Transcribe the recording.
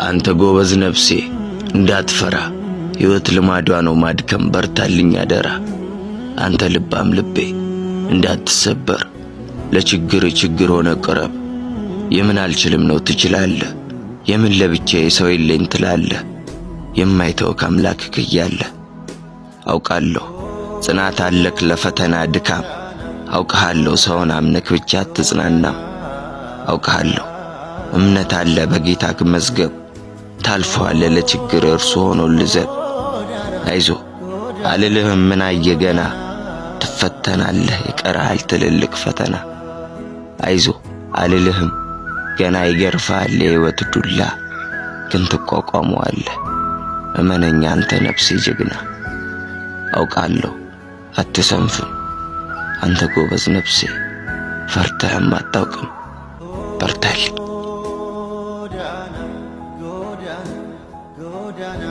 አንተ ጎበዝ ነፍሴ እንዳትፈራ፣ ሕይወት ልማዷ ነው ማድከም፣ በርታልኝ አደራ። አንተ ልባም ልቤ እንዳትሰበር፣ ለችግር ችግር ሆነ ቅረብ። የምን አልችልም ነው ትችላለህ፣ የምን ለብቻዬ ሰው የለኝ ትላለህ። የማይተውክ አምላክህ እያለ አውቃለሁ ጽናት አለክ ለፈተና ድካም። አውቅሃለሁ ሰውን አምነክ ብቻ አትጽናናም። አውቅሃለሁ እምነት አለ በጌታክ መዝገብ፣ ታልፈዋለህ ለችግር እርሱ ሆኖልህ ዘብ። አይዞ አልልህም ምን አየ ገና፣ ትፈተናለህ ይቀርሃል ትልልቅ ፈተና። አይዞ አልልህም ገና ይገርፍሃል የሕይወት ዱላ፣ ግን ትቋቋመዋለህ እመነኛ አንተ ነፍሴ ጀግና። አውቃለሁ አትሰንፍም አንተ ጎበዝ ነፍሴ፣ ፈርተህም አታውቅም። በርታልኝ። ጎዳና ጎዳና ጎዳና።